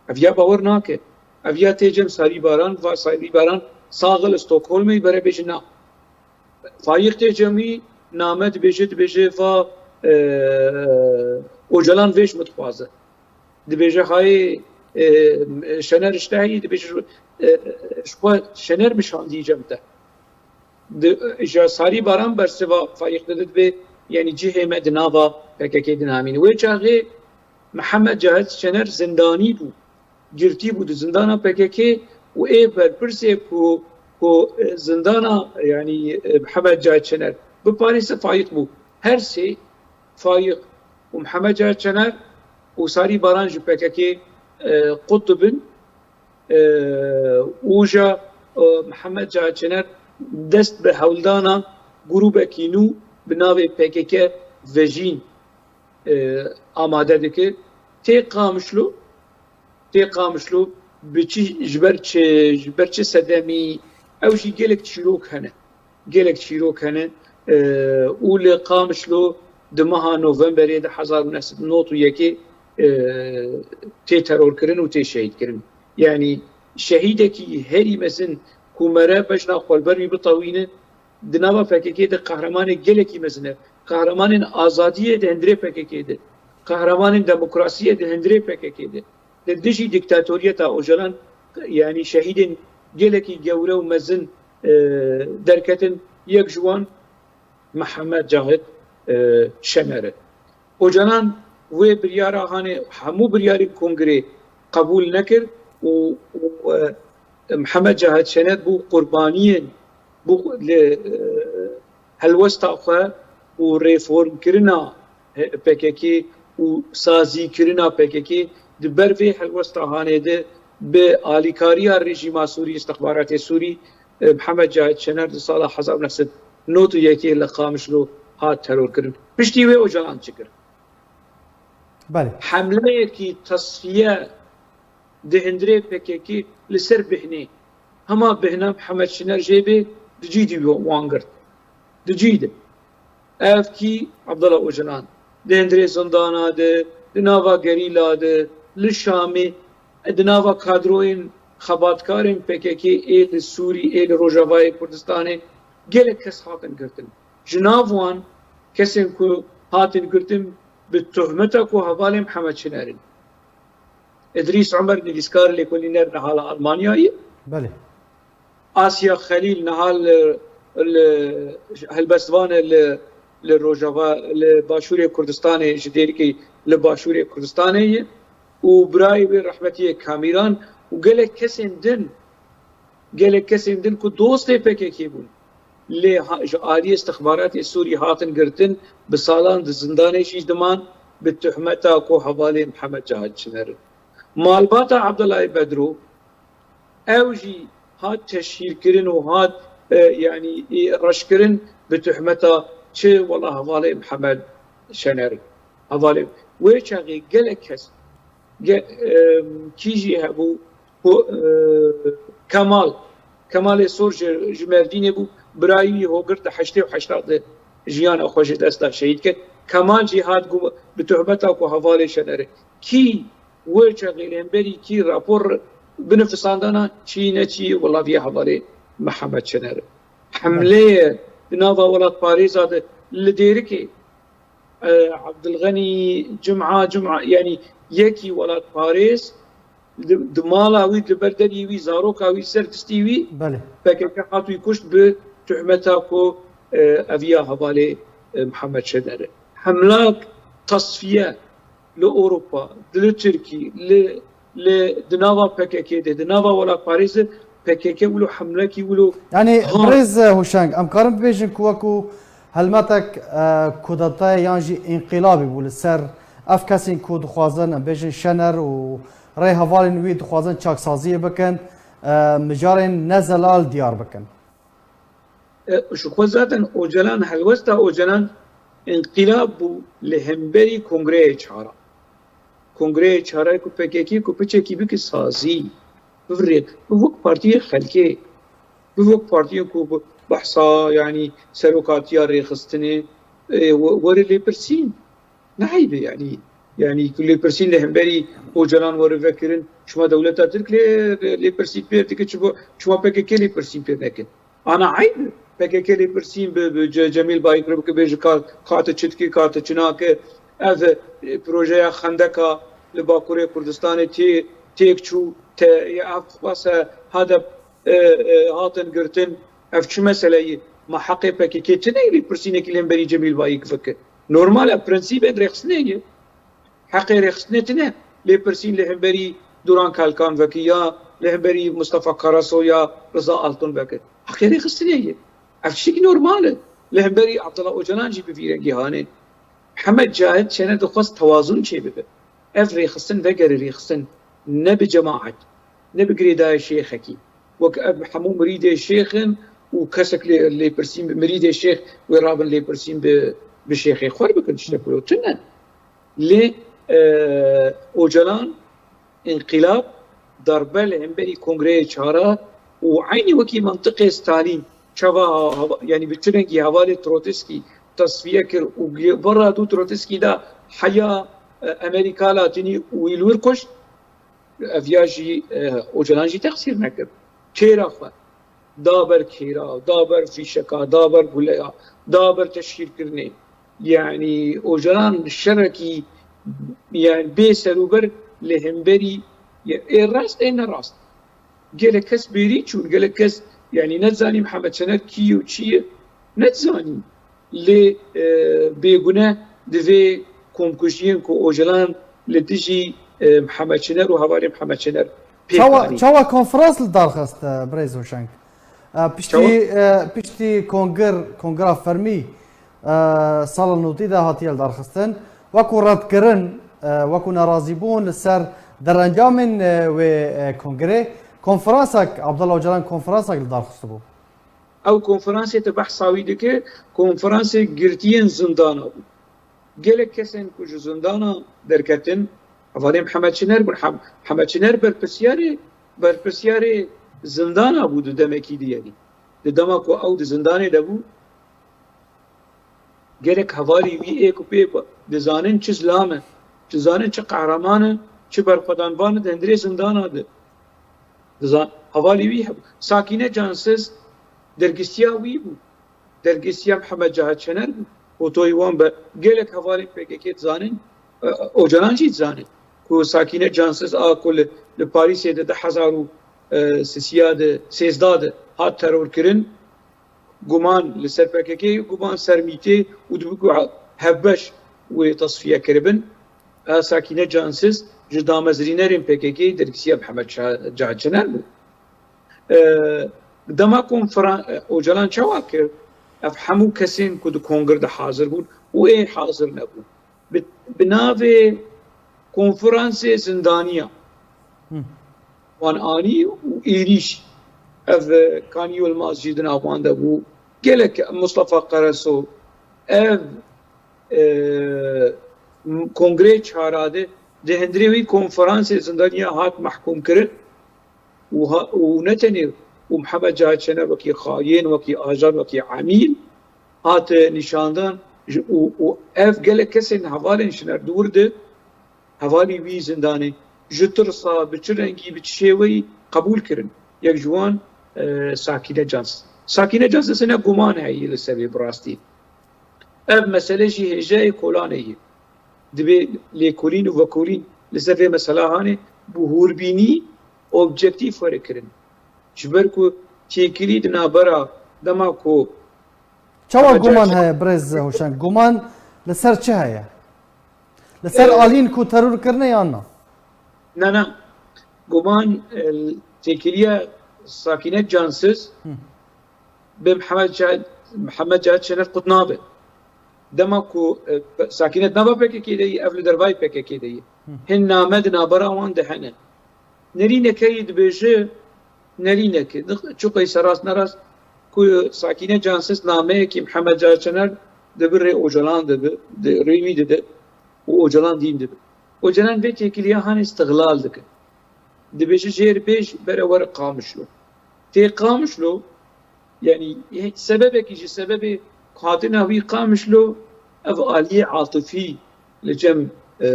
Ev ya bawer nake. Ev ya tê cem Sarî Baran, va Sarî Baran saxil Stockholmê, bere bêje na. Fayiq tê cem wî name dibêje, dibêje va, e, Ocalan vê ji min dixwaze. Dibêje hayê, e, Şener ji te heyî, dibêje, e, ji xwe Şener mi şandî cem te. Di, ji Sarî Baran bersiva Fayiq dide, dibê, yanî cihê me di nava P K K de namîne. Wê çaxê Mihemed Cahit Şener zindanî bû. Girtî bû di zindana P K K û ê berpirsê ku, ku, e, zindana, yanî, e, Mihemed Cahit Şener biparêze Fayiq bû. Her sê, Fayiq û Mihemed Cahit Şener û Sarî Baran ji P K K, e, qut dibin, e, û ja, e, Mihemed Cahit Şener dest bi hewldana grûbekî nû bi navê P K K Vejîn, e, amade dike. Tê Qamişlo, tê Qamişlo bi çi, ji ber çi, ji ber çi sedemî, ew jî gelek çîrok hene. Gelek çîrok hene, e, û li Qamişlo di meha Novemberê di hezar û neh sed û nod û yekê, e, tê terorkirin û tê şehîdkirin. Yanî şehîdekî herî mezin ku mere bejna xwe li ber wî bitewîne, di nava P K K de qehremanê gelekî mezin e. Qehremanên azadiyê di hundirê P K K de, qehremanên demokrasiyê di hundirê P K K de, li dijî dîktatoriyeta Ocalan, yanî şehîdên gelekî gewre û mezin, e, derketin. Yek ji wan Mihemed Cahit, e, Şener e. Ocalan wê biryara hanê hemû biryarên kongrê qebûl nekir û, û, e, Mihemed Cahit Şener bû qurbaniyên, bû li, e, helwesta xwe û reformkirina P K K û sazîkirina P K K di ber vê helwesta hanê de bi alîkariya rejîma Sûrî, îstixbaratê Sûrî, e, Mihemed Cahit Şener di sala hezar û neh sed nod û yekê li Qamişlo hat terorkirin. Piştî wê Ocalan çi kir? Belê. Hemleyekî tesfiye di hundirê P K K li ser bihnê. Hema bihna Mihemed Şener jê bê, di cî dî wan girt. Di cî de. Ev kî? Abdullah Ocalan. Di hundirê zindana de, di nava gerîla de, li Şamê, di nava kadroyên xebatkarên P K K ê li Sûrî, ê li Rojavayê Kurdistanê gelek kes hatin girtin. Ji nav wan kesên ku hatin girtin bi tohmeta ku hevalên Mihemed Şener in. Îdrîs Omer, nivîskar, lêkolîner, niha li Almanyayê. Belê. Asya Xelîl niha li, li helbestvan e li, li Rojava, li Başûrê Kurdistanê, ji Dêrikê li Başûrê Kurdistanê ye û birayê wê rehmetî ye Kamîran û gelek kesên din, gelek kesên din ku dostê P K K bûn, lê ha-, ji aliyê istixbaratê Sûrî hatin girtin, bi salan di zindanê jî diman, bi tuhmeta ku hevalê Mihemed Cahit Çiner in. Malbata Abdullah Bedro, ew jî hat teşhîrkirin û hat, e, yanî, e, reşkirin bi tuhmeta çi wela hevalê Mihemed Şener. Hevalê wê çaxê gelek kes, ge-, e, kî jî hebû ku, e, Kemal, Kemalê Sor ji, ji Merdînê bû, birayî wî Hogir di heştê û heşta de jiyana xwe ji dest da, şehîd kir. Kemal jî hat ku bi tuhmeta ku hevalê Şener e. Kî wê çaxê li hemberî kî rapor binifisandana, çî ne çî, wela viya hevalê Mihemed Şener. Hemleyê di nava welatparêza de li Dêrikê, e, Abdulxenî Cuma, Cuma, yanî yekî welatparêz di, di mala wî, di ber derî wî, zaroka wî, ser distî wî, Belê. P K K hat wî kuşt bi tuhmeta ku, e, eviya hevalê, e, Mihemed Şener e. Hemlak tasfiye li Ewropa, di li Tirkî, li, li, di nava P K K de, di nava welatparêz de P K K wilo hemlekî wilo Yanî, ha. Birêz Huşeng, em karin bibêjin ku wekû helmetek, e, kudetayê yan jî înqîlabî bû li ser ev kesên ku dixwazin, em bêjin Şener û rêhevalên wî dixwazin çaksaziyê bikin, e, mijarên nezelal diyar bikin. E, ji xwe zaten Ocalan, helwesta Ocalan înqîlab bû li hemberî Kongreyê Çara. Kongreyê Çara ku P K K ku piçekî bike sazî, bivirê, bi wek partiyê xelkê, bi wek partiyên ku bi behsa, yanî serokatiya rêxistinê, e, we-, were lêpirsîn. Ne eyb e yanî. Yanî ku lêpirsîn li hemberî Ocalan were vekirin, çima dewleta Tirk lê, lêpirsîn pêr dike, çima, çima P K K lêpirsîn pêr neke? Ana eyb e. P K K lêpirsîn bi, bi Ce-, Cemîl Bayik re bike, bêje ka, ka tu çi dikî, ka tu çi nake. Ev, e, projeya xendeka li Bakurê Kurdistanê tê, têk çû, te, ya ev xwase hedef, e, e, hatin girtin. Ev çi mesele ye? Ma heqê P K K tune ye lêpirsînekî li hemberî Cemîl Bayik veke? Normal e, prensîbên rêxistinê ye. Heqê rêxistinê tune lêpirsîn li hemberî Duran Kalkan veke ya li hemberî Mustafa Karaso ya Riza Altun veke. Heqê rêxistinê ye. Ev tiştekî normal e. Li hemberî Abdullah Ocalan jî bi vî rengî hane. Mihemed Cahit Şener dixwest tewazun çêbibe. Ev rêxistin vegere rêxistin ne bi cemaet, ne bi girêdayê şêxekî. Wek ev hemû mirîdê şêx in û kesek lê, lêpirsîn bi mirîdê şêx wê rabin lêpirsîn bi, bi şêxê xwe re bikin, tiştek wilo tune. Lê, e, Ocalan, înqîlab, darbe li hemberî Kongreyê Çara û eynî wekî mentiqê Stalîn, çava ha-, hava-, yanî bi çi rengî hevalê Trotiskî tasfiye kir û gi-, vera dû Trotiskî da heya, e, Amerîka Latînî û wî li wir kuşt, ev ya jî, e, Ocalan jî teqsîr nekir. Kêra xwe da ber kêra, da ber fîşeka, da ber guleya, da ber teşhîrkirinê. Yanî Ocalan şerekî, yanî bê serûber li hemberî, ê rast ê nerast. Gelek kes bêrî çûn, gelek kes, yanî nedizanî Mihemed Şener kî ye û çi ye, nedizanî. Lê, e, bêgune di vê komkujiyên ku Ocalan li dijî, e, Mihemed Şener û hevalê Mihemed Şener pêk Çawa, anî. Çawa konferans li dar xist, e, birêz Huşeng? E, piştî, Çawa? e, piştî kongir, kongira fermî, e, sala notî de hatiye lidarxistin. Wekû redkirin, e, wekû nerazîbûn li ser derencamên, e, wê, e, kongirê, konferansek, Abdullah Ocalan konferansek lidarxistibû. Ew konferansê te behsa wî dike, konferansê girtiyên zindana bû. Gelek kesên ku ji zindana derketin, hevalê Mihemed Şener bûn. Hem-, Mihemed Şener berpirsyarê, berpirsyarê zindana bû di demekî de, yanî. Di dema ku ew di zindanê de bû, gelek hevalî wî ê ku pê ba-, dizanin çi zilam e, dizanin çi qehreman e, çi berxwedanvan e, di hundirê zindana de. Dizan-, hevalî wî hebû. Sakîne Cansiz dergîstiya wî bû. Dergîstiya Mihemed Cahit Şener bû. Fotoyê wan bi gelek hevalên P K K dizanin, e, Ocalan jî dizanin. Ku Sakîne Cansiz a ku li, li Parîsê de di hezar û sisiya de, sêzda de hat terorkirin, Guman li ser P K K, guman ser mîtê û dibe ku hevbeş wê tesfiye kiribin. A Sakîne Cansiz ji damezrînerên P K K dergisiya Mihemed Ca-, Cahit Şener bû. E, dema konferan-, e, Ocalan çawa kir? Ev hemû kesên ku di kongir de hazir bûn û ê hazir nebûn. Bi, bi navê konferansê zindaniya Hı. wan anî û êrîş. Ev, e, Kanî Yilmaz jî di nav wan de bû. Gelek Mustafa Karaso. Ev, e, m-, kongreyê çara de di hundirê wî konferansê zindaniya hat mehkûm kirin û ha-, û ne tenê û Mihemed Cahit Şener wekî xayên, wekî ajan, wekî emîl hat nîşandan ji-, û, û ev gelek kesên hevalên Şener di wir de hevalî wî zindanê ji tirsa bi çi rengî, bi çi şêweyî qebûl kirin. Yek ji wan, e, Sakîne Cansiz. Sakîne Cansiz hine guman heye li ser vê bi rastî. Ev mesele jî hêjayê kolanê ye. Divê lêkolîn û vekolîn li ser vê mesela hanê bi hûrbînî objektîf were kirin. Ji ber ku têkilî di navbera dema ku Çawa Hemî guman Cahit heye birêz Hoşeng? Guman li ser çi heye? Li ser Ee, aliyên ku teror kirine yan na? Na, na. Guman, e, têkiliya Sakîne Cansiz Hı. bi Mihemed Cahit, Mihemed Cahit Şener qut nabe. Dema ku, e, Sakîne di nava P K K de ye, ev li dervayî P K K de ye. Hı. Hin name di navbera wan de hene. Nerîneke yî dibêje, nerîneke, çi qeyse rast nerast, ku Sakîne Cansiz nameyekî Mihemed Cahit Şener dibi rê Ocalan dibi, di rê wî dide û Ocalan dîn dibi. Ocalan vê têkiliya hanê istihlal dike. Dibêje jêr bêj bere were Qamişlo. Tê Qamişlo, yanî, sebebekî ji sebebê hatina wî Qamişlo, ev aliyê atifî li cem, e,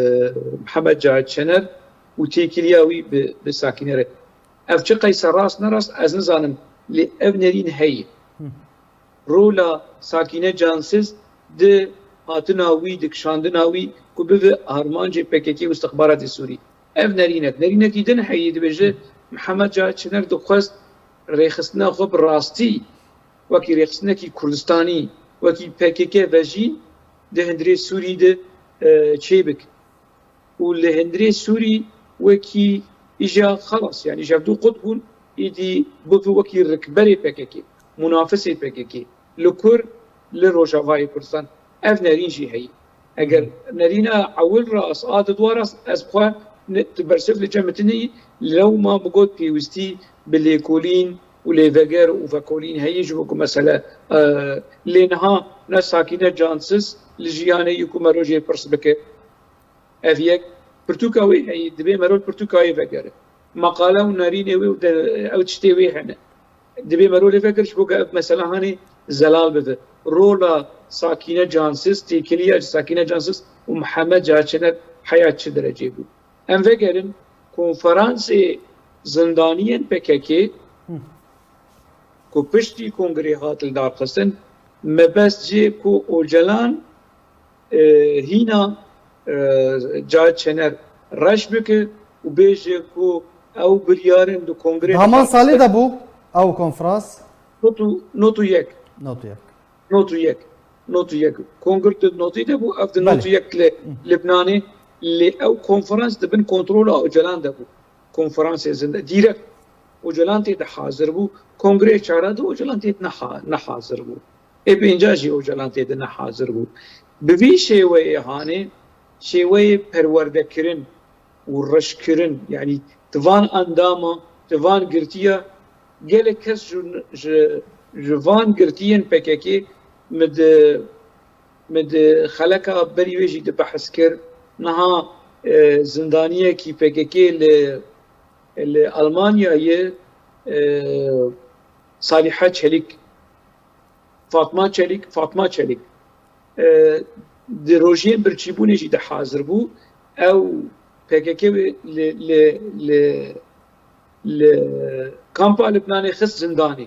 Mihemed Cahit Şener û têkiliya wî bi, bi Sakîne re. Ev çi qeyse rast nerast ez nizanim, lê ev nerîn heye. Hı. Rola Sakîne Cansiz di hatina wî, di kişandina wî ku bibe armancê P K K û istixbaratê Sûrî. Ev nerînek. Nerînekî din heye, dibêje Mihemed Cahit Şener dixwest rêxistina xwe bi rastî wekî rêxistinekî Kurdistanî, wekî P K K vejîn di hundirê Sûrî de, e, çêbik. Û li hundirê Sûrî wekî îja xelas, yanî ji hevdû qut bûn, îdî bibe wekî rikberê P K K, munafisê P K K, li kur, li Rojavayê Kurdistan. Ev nerîn jî heye. Eger nerîna ewil rast a di dua rast, ez xwe ne, tu bersiv li cem min tune yî, lewma min got pêwîstî bi lêkolîn û lêveger û vekolîn heye, ji bo ku mesele, e, lê niha ne Sakîne Cansiz li jiyanê yî ku me rojê pirs bike. Ev yek, pirtûka wê heye, divê merol pirtûka wê vegere. Meqale û nerînê wê û de, ew tiştê wê hene. Divê merol lê vegere ji bo ku ev mesela hanê zelal bibe. Rola Sakîne Cansiz, têkiliya Sakîne Cansiz û Mihemed Cahit Şener heya çi derecê bû? Em vegerin konferansê zindaniyên P K K Hı. ku piştî kongrê hat lidarxistin, mebest jê ku Ocalan, e, hîna, e, Cahit Şener reş bike û bêje ku ew biryarên di kongrê Di heman de salê de bû ew konferans? Not û, not û yek. Not û yek. Not û yek. Not û yek. Kongir di notî de bû, ev di Belê. not û yek li Hı. Libnanê, lê ew konferans di bin kontrola Ocalan de bû. Konferansê zinde, dîrekt Ocalan tê de hazir bû. Kongreyê çara de Ocalan tê de neha-, nehazir bû. Ê pênca jî Ocalan tê de nehazir bû. Bi vî şêweyê hanê, şêweyê perwerdekirin û reşkirin, yanî di van endama, di van girtiya, gelek kes ji, ji, ji van girtiyên P K K min di, min di xeleka berî wê jî dibehs kir. Niha, e, zindaniyekî P K K li, li Almanyayê, e, Saliha Çelik, Fatma Çelik, Fatma Çelik, e, di rojiyên birçîbûnê jî de hazir bû. Ew P K K wê li, li, li, li kampa Libnanê xist zindanê.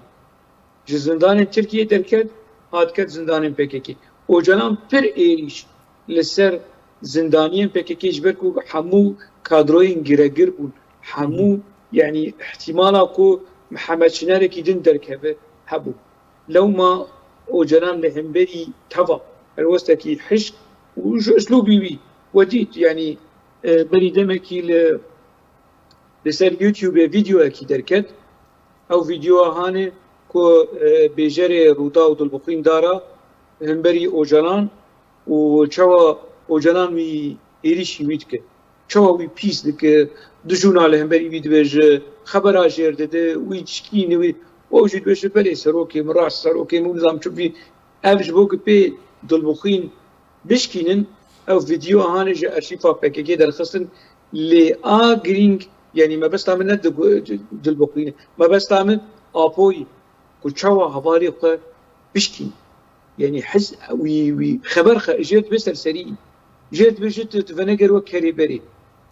Ji zindanên Tirkiyê derket, hat ket zindanên P K K. Ocalan pir êrîş li ser zindaniyên P K K ji ber ku hemû kadroyên giregir bûn. Hemû, yanî ihtimala ku Mihemed Şinerekî din derkeve hebû. Lewma Ocalan li hemberî teva helwestekî hişk û ji uslûbî wî we dît, yanî, e, berî demekî li, li ser YouTubeê vîdeoyekî derket. Ew vîdeoya hanê ku, e, bêjerê Rûdaw Dilbixwîn dara hemberî Ocalan û çawa Ocalan wî êrîşî wî dike. Çawa wî pîs dike, dijûna li hemberî wî dibêje, xebera jêr dide, wî dişkîne, wî, ew jî dibêje, belê serokê min, rast serokê min, nizam çi vî, ev ji bo ku pê Dilbixwîn bişkînin, ew vîdeoya hanê ji arşîfa P K K derxistin, lê a girîng, yanî mebesta min ne Dilbixwîn e, mebesta min Apoyî, ku çawa hevalê xwe bişkîn. Yanî hez wî, wî xeber xe-, jêr dibe serserî. Jêr dibe ji tu, tu veneger wek kerê berê.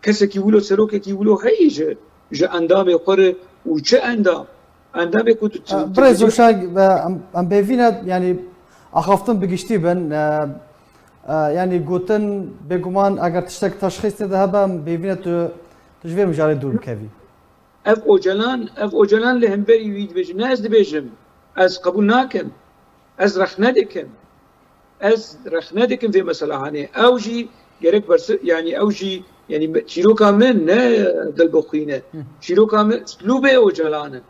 Kesekî wilo, serokekî wilo heye ji, ji endamê xwe re û çi endam? Endamê ku tu, tu, tu Birêz Uşak, e, em, em bêvîne, yanî axaftin bi giştî bin, e, e, yanî gotin, bêguman eger tiştek teşxîs tê de hebe, em bêvîne tu, tu ji vê mijarê dûr bikevî. Ev Ocalan, ev Ocalan li hemberî wî dibêjin. Ne ez dibêjim. Ez qebûl nakim. Ez rexne dikim. Ez rexne dikim vê mesela hanê. Ew jî gerek bersi, yanî ew jî, yanî me-, çîroka min ne Dilbixwîn e. Hı. Çîroka min uslûbê Ocalan e.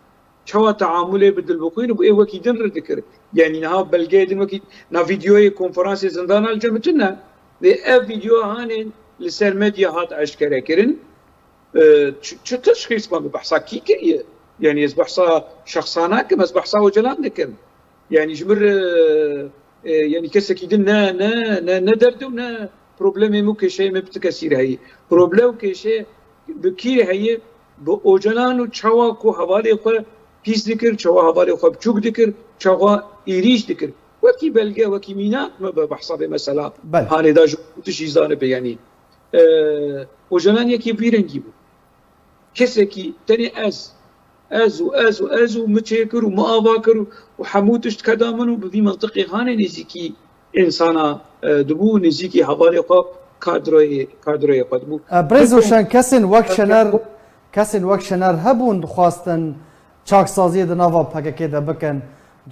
Çawa teamulê bi Dilbixwîn û bi ê wekî din re dikir. Yanî niha belgeyê din wekî na vîdeoyê konferansê zindana li cem min tune. Lê ev vîdeoya hanê li ser medya hat eşkere kirin. E, çi, çi teşxîs me bi behsa kî kiriye? Yanî ez behsa şexsa nakim, ez behsa Ocalan dikim. Yanî ji min re, e, yanî kesekî din ne, ne, ne, ne derd û ne problemê min û kêşeyê min bi ti kesî re heye. Problem û kêşe bi kî re heye? Bi Ocalan û çawa ku hevalê xwe pîs dikir, çawa hevalê xwe biçûk dikir, çawa êrîş dikir. Wekî belge, wekî mînak me bi behsa vê mesela Belê. hanê da ji tu jî zanibe yanî. E, Ocalan yekî vî rengî bû. Kesekî tenê ez, ez û ez û ez û min çêkir û min ava kir û, û hemû tişt keda min û bi vî mentiqê hanê nêzîkî însana, e, dibû, nêzîkî hevalê xwe kadroyê, kadroyê xwe dibû. E, Birêz Ûşen, kesên wek Şener, kesên wek Şener hebûn dixwastin çaksaziyê di nava P K K de bikin,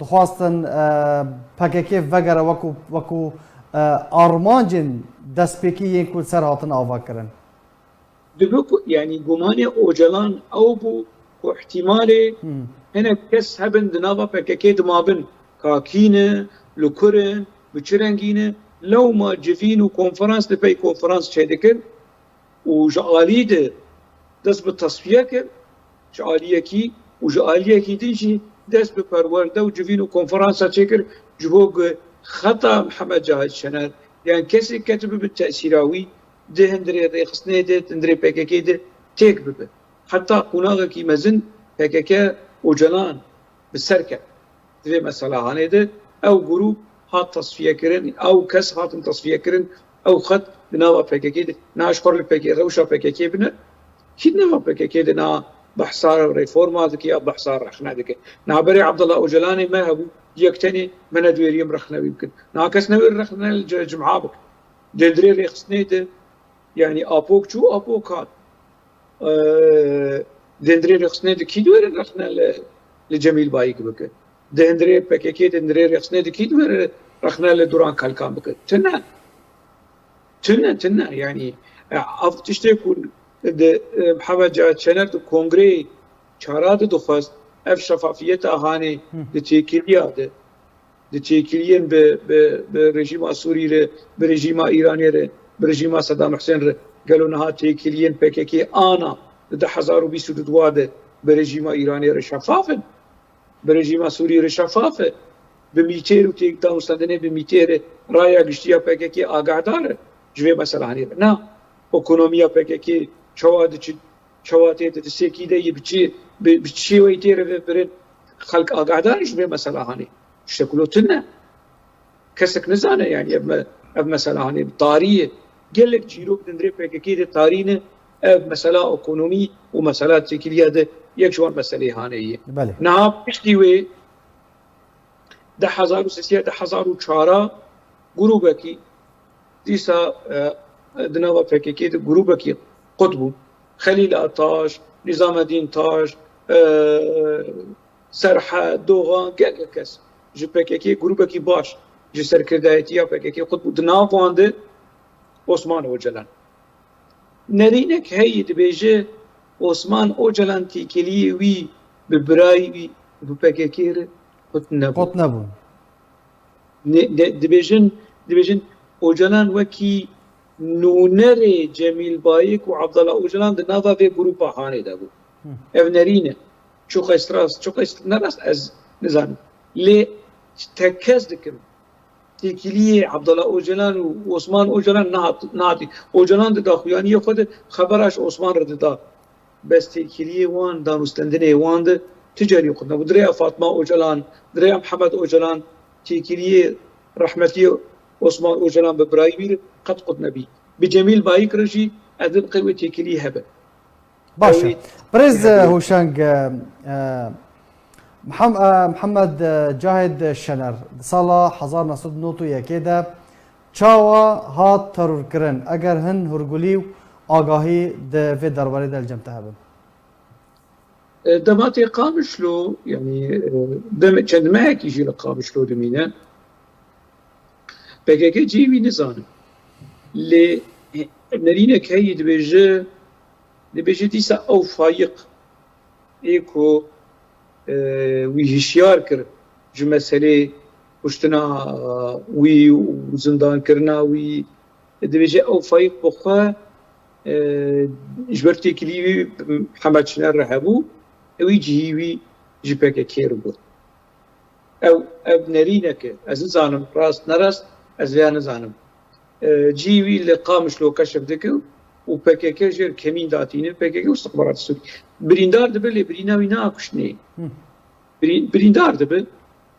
dixwastin, e, P K K vegere wekû, wekû, e, armancên destpêkî yên ku li ser hatin ava kirin. Dibe ku, yanî gumanê Ocalan ew bû ku ihtimalê Hmm. hinek kes hebin di nava P K K de mabin, ka kî ne, li ku ne, bi çi rengî ne, lewma civîn û konferans li pey konferans çêdikin û ji alî de dest bi tesfiye kir, ji aliyekî û ji aliyekî din jî dest bi perwerde û civîn û konferansa çêkir, ji bo ku xeta Mihemed Cahit Şener yan kesê ketibû bi tesîra wî di hundirê rêxistinê de, di hundirê P K K de têk bibe. Heta qonaxekî mezin P K K Ocalan bi ser ket. Di vê mesela hanê de ew grûp hat tesfiye kirin, ew kes hatin tesfiye kirin, ew xet di nava P K K de, na ji xwe li P K K, rewşa P K K bine, kî di nava P K K de na behsa reforma dike ya behsa rexne dike. Na berê Abdullah Ocalanê me hebû, yek tenê me nedwêriyê em rexne wî bikin. Na kes newêr rexne li ce-, cimha bikin. Di hundirê rêxistinê de, yanî Apok çû, Apok hat. Eee, di hundirê rêxistinê de kî diwêre rexne li, li Cemîl Bayik bike? Di hundirê P K K de, di hundirê rêxistinê de kî diwêre rexne li Duran Kalkan bike? Tune. Tune, tune. Yanî, e, ev tiştê ku di, e, Mihemed Cahit Şener di kongreyê çara de dixwest, ev şefafiyeta hanê Hı. di têkiliya de, di têkiliyên bi, bi, bi rejîma Sûrî re, bi rejîma Îranê re, bi rejîma Sedam Husên re, gelo niha têkiliyên P K K ana di du hezar û bîst û du de bi rejîma Îranê re şefaf in? Bi rejîma Sûrî re şefaf e? Bi mîtêr û têk-, danûstendinê bi mîtêr e, raya giştî ya P K K agahdar e ji vê meselehanê re? Na. Ekonomiya P K K çawa diçe, çawa tê di destê kî de yê, bi çi, bi, bi çi şêweyî tê rêvebirin? Xelk agahdar e ji vê meselehanê? Tiştek wilo tune. Kesek nizane, yanî ev me-, ev meselehanê tarî ye. Gelek çîrok di hundirê P K K de tarî ne. Ev mesela ekonomî û mesela têkiliya de yek ji wan meselê hanê ye. Belê. Niha piştî wê du hezar û sê, du hezar û çar a grûbekî dîsa, e, di nava P K K de grûbekî qut bû. Xelîl Ataş, Nîzamedîn Taş, e, Serhed, Dogan, gelek kes. ji P K K grûpekî baş ji serkirdayetiya P K K qut bû. Di nav wan de Osman Ocalan. Nerînek heye dibêje Osman Ocalan têkiliyê wî bi birayê wî bi P K K re qut nebû. Qut nebûn. Ne, de, dibêjin, dibêjin Ocalan wekî nûnerê Cemîl Bayik û Abdullah Ocalan di nava vê grûpa hanê de bû. Hı. Ev nerîn e. Çiqas rast, çiqas ne rast ez nizanim. Lê tekez dikim. Têkiliyê Abdullah Ocalan û Osman Ocalan nehat-, nehatî. Ocalan di daxuyaniyê xwe de xebera ji Osman re dida. Bes têkiliyê wan, danûstendinê wan de tu carî qut nebû. Di rêya Fatma Ocalan, di rêya Mihemed Ocalan, têkiliyê rehmetiyê Osman Ocalan bi birayî wî re qet qut nebî. Bi Cemîl Bayik re jî ez didim qey wê têkilî hebe. Baş e. Ew ê Birêz, e, Hûşeng, e, e, Mihem-, e, Mihemed, e, Cahid Şener, di sala hezar neh sed û nod û yekê de çawa hat terorkirin? Eger hin hûrgulî û agahî di vê derbarê de li cem te hebin? E, dema tê Qamişlo, yanî, e, dem-, çend mehekî jî li Qamişlo dimîne. P K K cihê wî nizanim. Lê, e, nerînek heye dibêje, dibêje dîsa ew Fayiq ê ku, e, wî hişyar kir ji meselê kuştina wî û zindankirina wî, dibêje ew Fayiq bi xwe, e, ji ber têkilî wî Mihemed Şiner re hebû, ewî cihî wî ji P K K re bû. Ew, ev nerînek e. Ez nizanim, rast nerast, ez vêya nizanim. E, cihî wî li Qamişlo keşf dike û P K K jê re kemîn datîne, P K K û istixbarat Sûrî. Birîndar dibe, lê birîna wî ne a kuştinê. Hı. Birî-, birîndar dibe,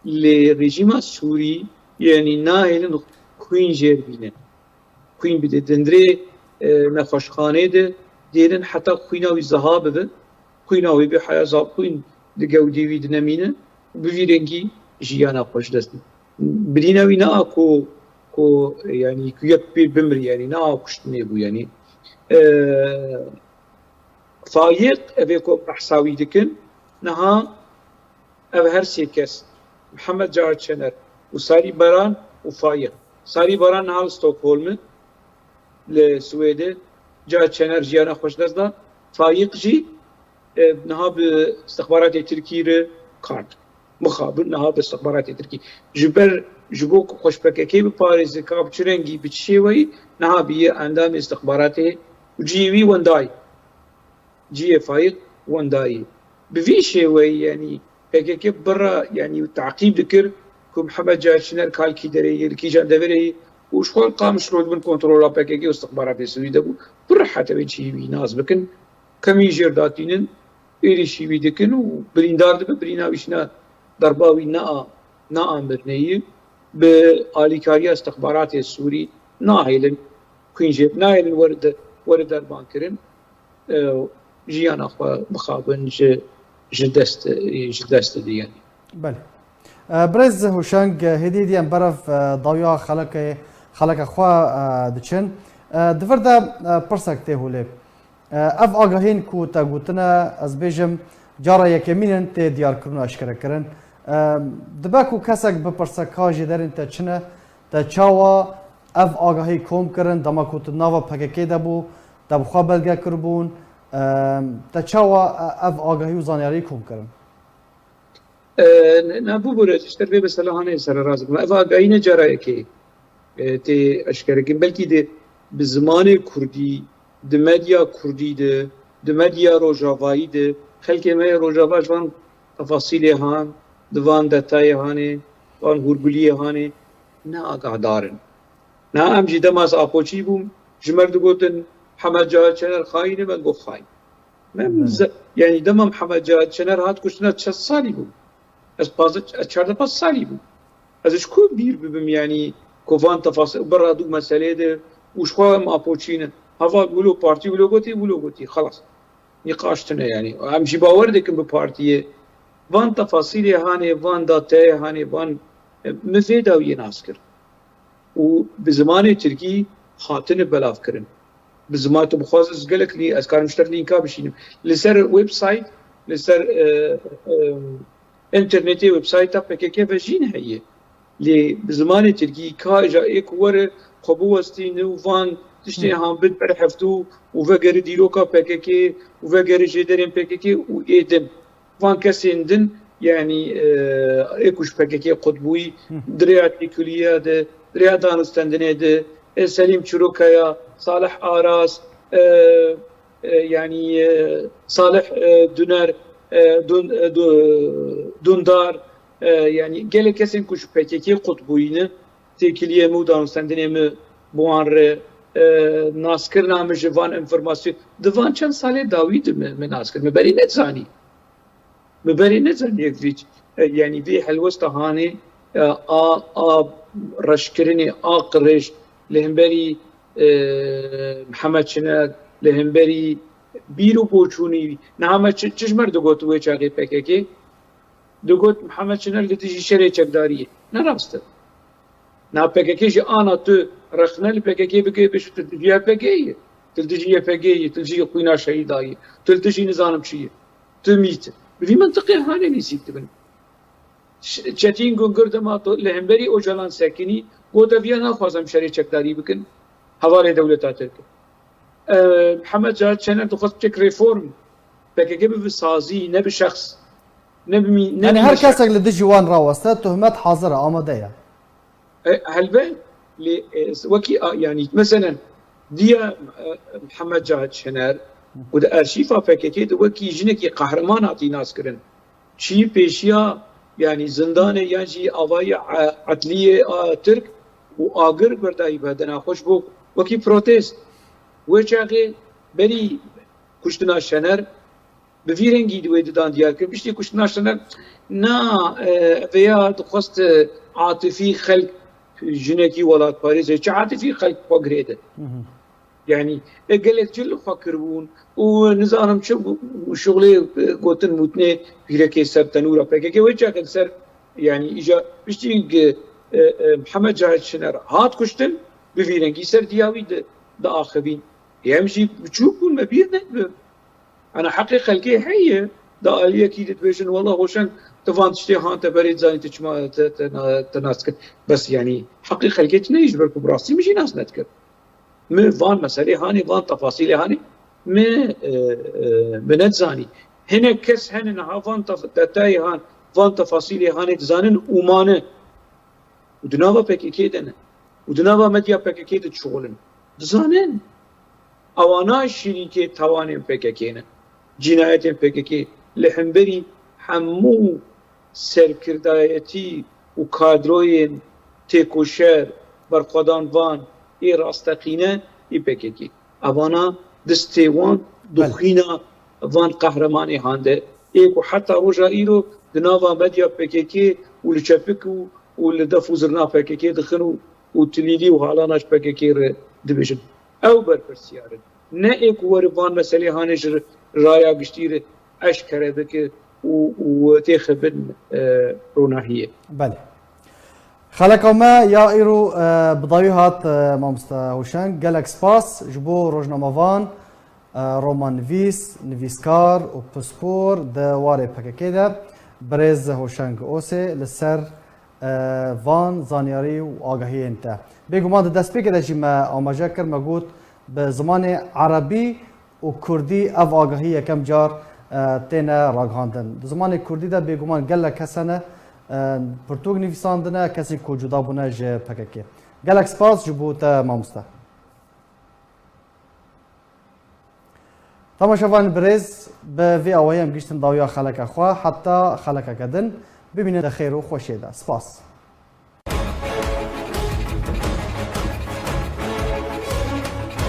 lê rejîma Sûrî, yanî nahêlin xwîn jê re bîne. Xwîn bide. Di hundirê, e, nexweşxanê de dêrin heta xwîna wî ziha bibe. Xwîna wî bê heya zaf xwîn di gewdê wî dinemîne. Bi vî rengî jiyana xwe ji dest bide. Birîna wî ne a ku, ku, yanî ku yek pê bimrî, yanî ne a kuştinê bû, yanî. E, Fayiq, ev ê ku behsa wî dikin, niha ev her sê kes, Mihemed Cahit Şener û Sarî Baran û Fayiq. Sarî Baran niha li Stockholm e, li Swêdê. Cahit Şener jiyana xwe ji dest da. Fayiq jî, e, niha bi istixbaratê Tirkî re kar dike. Mixabin niha bi istixbaratê Tirkî. Ji ber, ji bo ku xwe ji P K K biparêze, ka bi çi rengî, bi çi şêweyî, niha bûye endamê istixbaratê û cihê wî wendayî. Cihê Fayiq wendayî. Bi vî şêweyî, yanî P K K bira, yanî teqîb dikir ku Mihemed Cahit Şener kalkî derê ye, li kîjan deverê ye û ji xwe Qamişlo di bin kontrola P K K û istixbaratê Sûrî de bû. Bi rehet ew ê cihê wî nas bikin, kemî jê re datînin, êrîşî wî dikin û birîndar dibe, birîna wî jî ne, derba wî ne a, ne a mirinê ye. Bi alîkariya istixbaratê Sûrî nahêlin xwîn jê, nahêlin were de, were dermankirin. E, jiyana xwe bixabin ji, ji dest, ji dest de, yanî. Belê. E, Birêz Hûşeng, hêdî hêdî em berev, e, dawiya xelekê, xeleka xwe, e, diçin. E, di vir de, e, pirsek tê holê. E, ev agahiyên ku te gotine, ez bêjim, cara yekemîn in tê diyarkirin û eşkerekirin. E, dibe ku kesek bipirse ka jêderên te çi ne, te çawa ev agahî kom kirin, dema ku tu nava P K K de bû, te bi xwe belge kiribûn, e, te çawa, e, ev agahî û zanyarî kom kirin? E, ne, ne, bibûre, ji ser vê mesele hanê sererast bim. Ev agahî ne cara yekê, e, tê eşkerekirin. Belkî di, bi zimanê kurdî, di medya kurdî de, di medya rojavayî de, xelkê me yê rojava ji van tefasîlê han, di van detayê hanê, van hûrguliyê hanê ne agahdar in. Niha em jî dema ez Apoçî bûm, ji me re digotin, Hemed Cahit Şener xayîn e, me got xayîn. Min Belê. ze-, yanî dema Mihemed Cahit Şener hat kuştina çend salî bû. Ez pazdeh, ez çardeh panzdeh salî bû. Ez ji ku bîr bibim, yanî ku van tefas-, bira dû meselê de û ji xwe em Apoçî ne. Heva wilo partî wilo gotî, wilo gotî, xelas. Nîqaş tune, yanî. Em jî bawer dikin bi partiyê. Van tefasîlê hanê, van dateyê hanê, van, e, min vê dawiyê nas kir. Û bi zimanê tirkî hatine belavkirin. Bi ziman tu bixwazî ez gelek lî-, ez karim ji te lînka bişînim. Li ser website, li ser, e, e, Înternetê, websayta P K K ve jîn heye. Lê bi zimanê tirkî ka îja ê ku were xwe biwestîne û van tiştê han bid ber hevdû û vegere dîroka P K K û vegere jêderên P K K û ê din. Van kesên din, yanî, e, ê ku ji P K K qut bûyî, di rêya têkiliya de, di rêya danûstendinê de, e, Selîm Çirokaya, Salih Aras, e, e, yanî, e, Salih, e, Duner, e, Dun-, e, Du-, Dundar, e, yanî gelek kesên ku ji P K K qut bûyî ne, têkiliyê min û danûstendinê min bi wan re, e, naskirina min ji van enformasyon, di van çend salê dawî de min, min nas kir. Min berî nedizanî. Min berî nezanî vî, e, yanî vî helwesta hanê, e, a, a reşkirinê, a qirêj li hemberî, e, Mihemed Çiner, li hemberî bîr û boçûnî, niha me çi, çi ji me re digot wê çaxê P K K? Digot Mihemed Çiner li dijî şerê çekdariyê. Ne rast e. Na P K K jî ana tu rexne li P K K bike, bêje tu li dijî Y P G yî. Tu li dijî Y P G yî, tu li dijî xwîna şehîda yî. Tu li dijî nizanim çi yî. Tu mît. Bi vî mintiqê hanê nêzîk dibin. Ş-, Çetîn Gungir dema tu li hemberî Ocalan sekinî, got ev ya naxwazim şerê çekdarî bikin. Hevalê dewleta Tirk. E, Mihemed Cahit Şener dixwest çek reform. P K K bi, bi sazî, ne bi şexs. Ne bi mî-, ne Yanî bi her meşe. Kesek li dijî wan raweste, tuhmet hazir e, amade ye. E, helbet, lê, e, wekî a, yanî, meselen, diya, e, Mihemed Cahit Şener û di arşîfa P K K de wekî jinekî qehreman hatî naskirin. Çî pêşiya, yanî, zindanê yan jî avayî, e, edliyê, a, Tirk û agir berdayî bi dina xwe ji bo wekî protest. Wê çaxê berî kuştina Şener, bi vî rengî di wê didan diyar kir. Piştî kuştina Şener, na, e, vêya dixwest, e, atifî xelk jinekî welatparêz e. Çi atifî xelk xwe girêde? Hı hı. Yanî, e, gelek cil li xwe kiribûn û nizanim çi bû, şuxlê, e, gotin mûtinê pîrekê ser tenûra P K K wê çaxê li ser, yanî, îja piştî, e, e, Mihemed Cahit Şener hat kuştin, bi vî rengî ser diya wî di, diaxivîn. Em jî biçûk bûn, me bîr nedibe. Ana heqê xelkê heye, da aliyekî dibêjin, wela Hoşeng, tu van tiştê han te berê dizanî tu çima te, te, na-, te nas kir. Bes, yanî, heqê xelkê tune ye, ji ber ku bi rastî min jî nas nedikir. Min van meselê hanê, van tefasîlê hanê, min, e, e, min nedizanî. Hinek kes hene niha van tef-, detayê han, van tefasîlê hanê dizanin û mane. Û di nava P K K de ne. Û di nava medya P K K de dişuxulin. Dizanin. Ewana şirîkê tawanên P K K ne. Cînayetên P K K li hemberî hemû serkirdayetî û kadroyên têkoşer, berxwedan van ê rasteqîne ê P K K. Evana distê wan Belê. Di xwîna van qehremanê hande. Ê ku heta roja îro di nava medya P K K û li çepik û, û li def û zirna P K K dixin û, û tilîlî û halana ji P K K re dibêjin. Ew berpirsiyar in. Ne ê ku were van meselê hanê ji raya giştî re eşkere bike û, û têxe bin, e, ronahiyê. Belê. Xeleka me ya îro, e, bi dawî hat, e, mamoste Hoşeng. Gelek spas ji bo rojnamevan, e, romannivîs, nivîskar û pispor di warê P K K de birêz Hoşeng Osê li ser, e, van zanyarî û agahiyên te. Bêguman di destpêkê de jî me amaje kir, me got bi zimanê erebî û kurdî ev agahî yekem car, e, têne ragihandin. Di zimanê kurdî de bêguman gelek kes hene, e, pirtûk nivîsandine, kesên ku cuda bûne ji P K K. Gelek spas ji bo te mamoste. Temaşevanên birêz, bi vê awayî em gihîştin dawiya xeleka xwe, heta xelekeke din, bimînin di xêr û xweşiyê de. Spas.